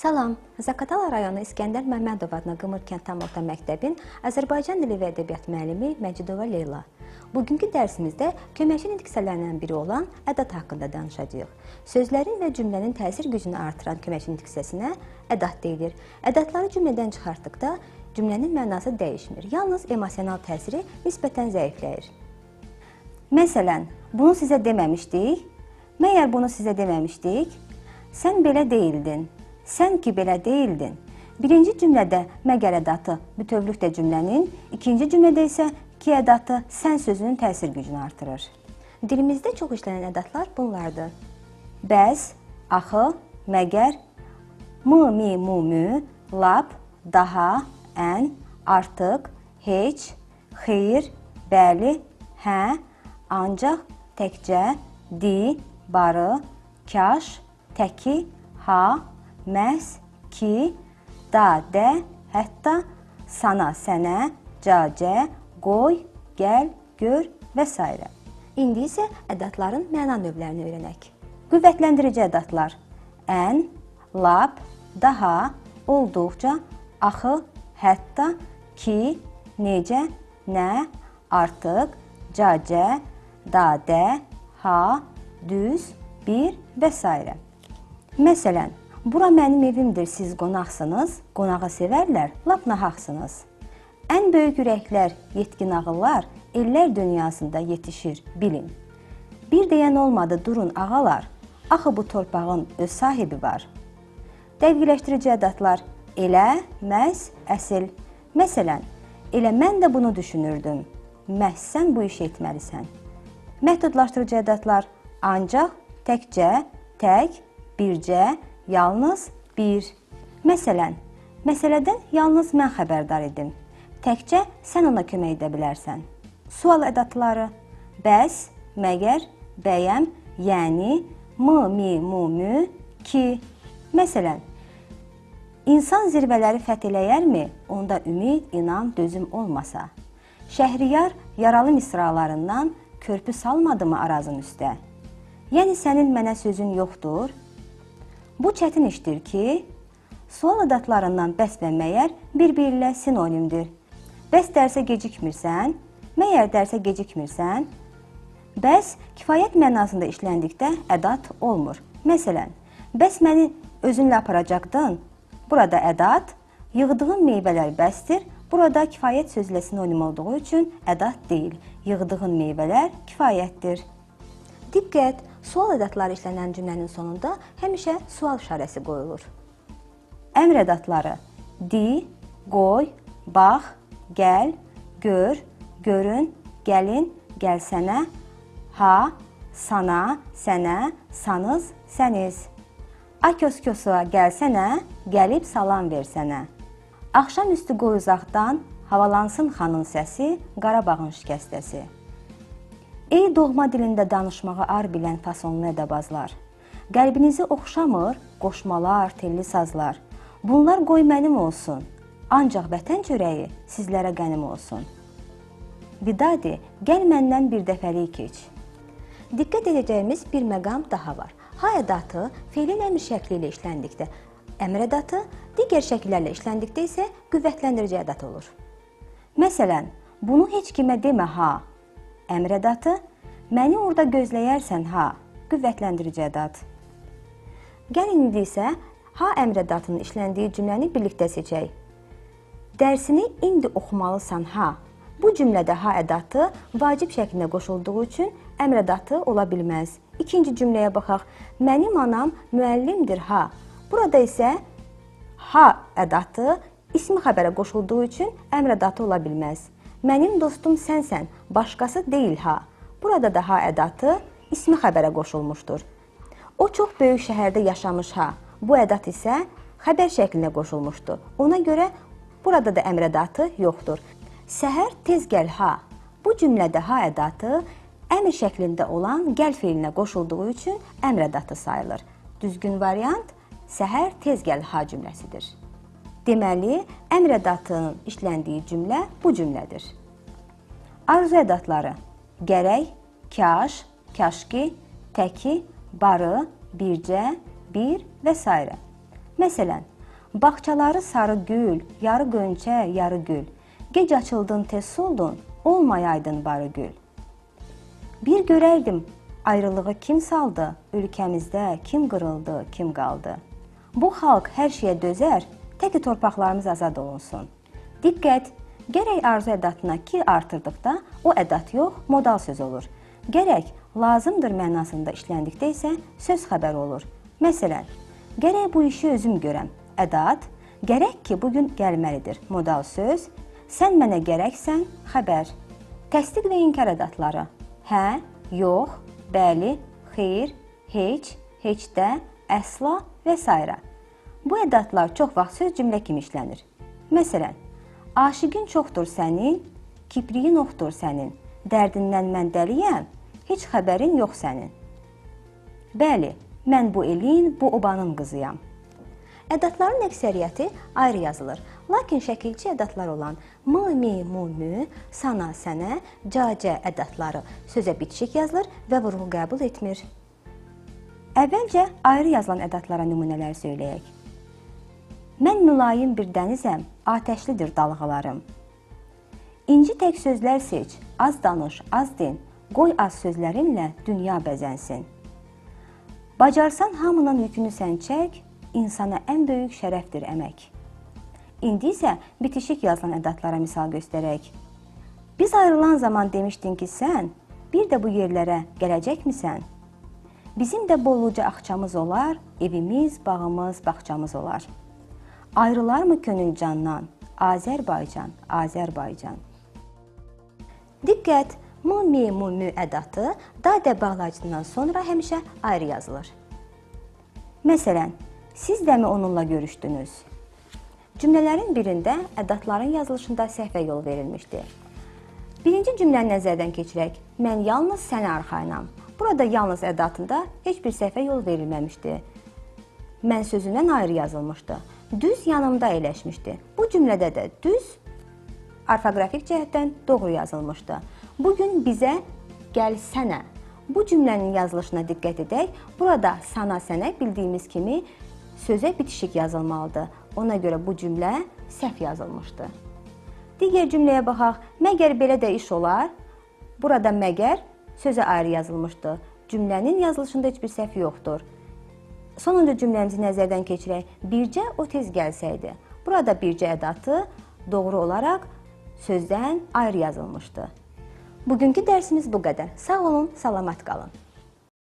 Salam, Zaqatala rayonu İskəndər Məmmədov adına Qımır kənd tam orta məktəbin Azərbaycan dili və ədəbiyyat müəllimi Məcidova Leyla. Bugünkü dərsimizdə köməkçi nitq hissələrindən biri olan ədat haqqında danışacağıq. Sözlərin və cümlənin təsir gücünü artıran köməkçi nitq hissəsinə ədat deyilir. Ədatları cümlədən çıxartdıqda cümlənin mənası dəyişmir. Yalnız emosional təsiri nisbətən zəifləyir. Məsələn, bunu sizə deməmişdik. Məyər bunu sizə deməmişdik? Sən belə deyildin. Sən ki belə deyildin. Birinci cümlədə məgər ədatı bütövlükdə cümlənin, ikinci cümlədə isə ki ədatı sən sözünün təsir gücünü artırır. Dilimizdə çox işlənən ədatlar bunlardır. Bəs, axı, məgər, m, mi, mu, mü, lap, daha, ən, artıq, heç, xeyir, bəli, hə, ancaq, təkcə, di, barı, kaş, təki, ha, məhz, ki, da, də, hətta, sana, sənə, ca, cə, qoy, gəl, gör və s. İndi isə ədatların məna növlərini öyrənək. Qüvvətləndirici ədatlar: ən, lap, daha, olduqca, axı, hətta, ki, necə, nə, artıq, ca, cə, da, də, ha, düz, bir və s. Məsələn, bura mənim evimdir, siz qonaqsınız, qonağı sevərlər, lap nahaqsınız. Ən böyük ürəklər, yetkin ağıllar ellər dünyasında yetişir, bilin. Bir deyən olmadı, durun ağalar, axı bu torpağın öz sahibi var. Dəqiqləşdirici ədatlar: elə, məhz, əsil. Məsələn, elə mən də bunu düşünürdüm. Məhz sən bu işi etməlisən. Məhdudlaşdırıcı ədatlar: ancaq, təkcə, tək, bircə, yalnız, bir. Məsələn, məsələdən yalnız mən xəbərdar idim. Təkcə sən ona kömək edə bilərsən. Sual ədatları: bəs, məgər, bəyəm, yəni, m, mi, mu, mü, ki. Məsələn, insan zirvələri fəth eləyərmi, onda ümid, inam, dözüm olmasa? Şəhriyar yaralı misralarından körpü salmadı mı Arazın üstə? Yəni sənin mənə sözün yoxdur? Bu çətin işdir ki, sual ədatlarından bəs və məyər bir-biri ilə sinonimdir. Bəs dərsə gecikmirsən? Məyər dərsə gecikmirsən? Bəs kifayət mənasında işləndikdə ədat olmur. Məsələn, bəs məni özünlə aparacaqdın? Burada ədat, yığdığın meyvələr bəsdir. Burada kifayət sözlə sinonim olduğu üçün ədat deyil. Yığdığın meyvələr kifayətdir. Diqqət! Sual ədatları işlənən cümlənin sonunda həmişə sual işarəsi qoyulur. Əmr ədatları: di, qoy, bax, gəl, gör, görün, gəlin, gəlsənə, ha, sana, sənə, sanız, səniz. Akös-kösuğa gəlsənə, gəlib salam versənə. Axşam üstü qoy uzaqdan, havalansın xanın səsi, Qarabağın şikəstəsi. Ey doğma dilində danışmağa ar bilən fasonlu ədəbazlar! Qəlbinizi oxşamır qoşmalar, telli sazlar. Bunlar qoy mənim olsun, ancaq vətən çörəyi sizlərə qənim olsun. Vidadi, gəl məndən bir dəfəlik keç. Diqqət edəcəyimiz bir məqam daha var. Ha ədatı feilin əmr şəkli ilə işləndikdə əmr ədatı, digər şəkillərlə işləndikdə isə qüvvətləndirici ədat olur. Məsələn, bunu heç kimə demə ha, əmr ədatı, məni orada gözləyərsən ha, qüvvətləndirici ədat. Gəlin indi isə ha əmr ədatının işləndiyi cümləni birlikdə seçək. Dərsini indi oxumalısan ha. Bu cümlədə ha ədatı vacib şəklində qoşulduğu üçün əmr ədatı ola bilməz. İkinci cümləyə baxaq. Mənim anam müəllimdir ha. Burada isə ha ədatı ismi xəbərə qoşulduğu üçün əmr ədatı ola bilməz. Mənim dostum sənsən, başqası deyil ha. Burada da ha ədatı ismi xəbərə qoşulmuşdur. O çox böyük şəhərdə yaşamış ha. Bu ədat isə xəbər şəklinə qoşulmuşdur. Ona görə burada da əmr ədatı yoxdur. Səhər tez gəl ha. Bu cümlədə ha ədatı əmr şəklində olan gəl feilinə qoşulduğu üçün əmr ədatı sayılır. Düzgün variant səhər tez gəl ha cümləsidir. Deməli, əmr ədatının işləndiyi cümlə bu cümlədir. Arzu ədatları: gərək, kaş, kaşki, təki, barı, bircə, bir və s. Məsələn, Bağçaları sarı gül, yarı gönçə, yarı gül. Gec açıldın, tez soldun, olmayaydın barı gül. Bir görərdim ayrılığı kim saldı, ölkəmizdə kim qırıldı, kim qaldı. Bu xalq hər şeyə dözər, tək ki torpaqlarımız azad olunsun. Diqqət! Gərək arzu ədatına ki artırdıqda o ədat yox, modal söz olur. Gərək lazımdır mənasında işləndikdə isə söz xəbəri olur. Məsələn, gərək bu işi özüm görəm. Ədat, gərək ki bu gün gəlməlidir. Modal söz, sən mənə gərəksən, xəbər. Təsdiq və inkar ədatları. Hə, yox, bəli, xeyr, heç, heç də, əsla və s. Bu ədatlar çox vaxt söz cümlə kimi işlənir. Məsələn, aşiqin çoxdur sənin, kipriyin oxdur sənin, dərdindən mən dəliyəm, heç xəbərin yox sənin. Bəli, mən bu elin, bu obanın qızıyam. Ədatların əksəriyyəti ayrı yazılır. Lakin şəkilçi ədatlar olan m, mi, mu, mü, sana, sənə, ca, cə ədatları sözə bitişik yazılır və vurğu qəbul etmir. Əvvəlcə ayrı yazılan ədatlara nümunələr söyləyək. Mən mülayim bir dənizəm, atəşlidir dalğalarım. İnci tək sözlər seç, az danış, az din, qoy az sözlərinlə dünya bəzənsin. Bacarsan hamının yükünü sən çək, insana ən böyük şərəfdir əmək. İndi isə bitişik yazılan ədatlara misal göstərək. Biz ayrılan zaman demişdin ki, sən bir də bu yerlərə gələcəkmisən? Bizim də bolluca axçamız olar, evimiz, bağımız, bağçamız olar. Ayrılarmı könül candan? Azərbaycan, Azərbaycan. Diqqət! M, mi, mu, mü ədatı da də bağlayıcından sonra həmişə ayrı yazılır. Məsələn, siz də mi onunla görüşdünüz? Cümlələrin birində ədatların yazılışında səhvə yol verilmişdi. Birinci cümləni nəzərdən keçirək. Mən yalnız sənə arxayınam. Burada yalnız ədatında heç bir səhvə yol verilməmişdi. Mən sözündən ayrı yazılmışdı. Düz yanımda əyləşmişdi. Bu cümlədə də düz orfoqrafik cəhətdən doğru yazılmışdı. Bugün bizə gəlsənə. Bu cümlənin yazılışına diqqət edək. Burada sana, sənə bildiyimiz kimi sözə bitişik yazılmalıdır. Ona görə bu cümlə səhv yazılmışdı. Digər cümləyə baxaq. Məgər belə də iş olar? Burada məgər sözə ayrı yazılmışdı. Cümlənin yazılışında heç bir səhv yoxdur. Sonuncu cümləmizi nəzərdən keçirək. Bircə o tez gəlsəydi. Burada bircə ədatı doğru olaraq sözdən ayrı yazılmışdı. Bugünkü dərsimiz bu qədər. Sağ olun, salamat qalın.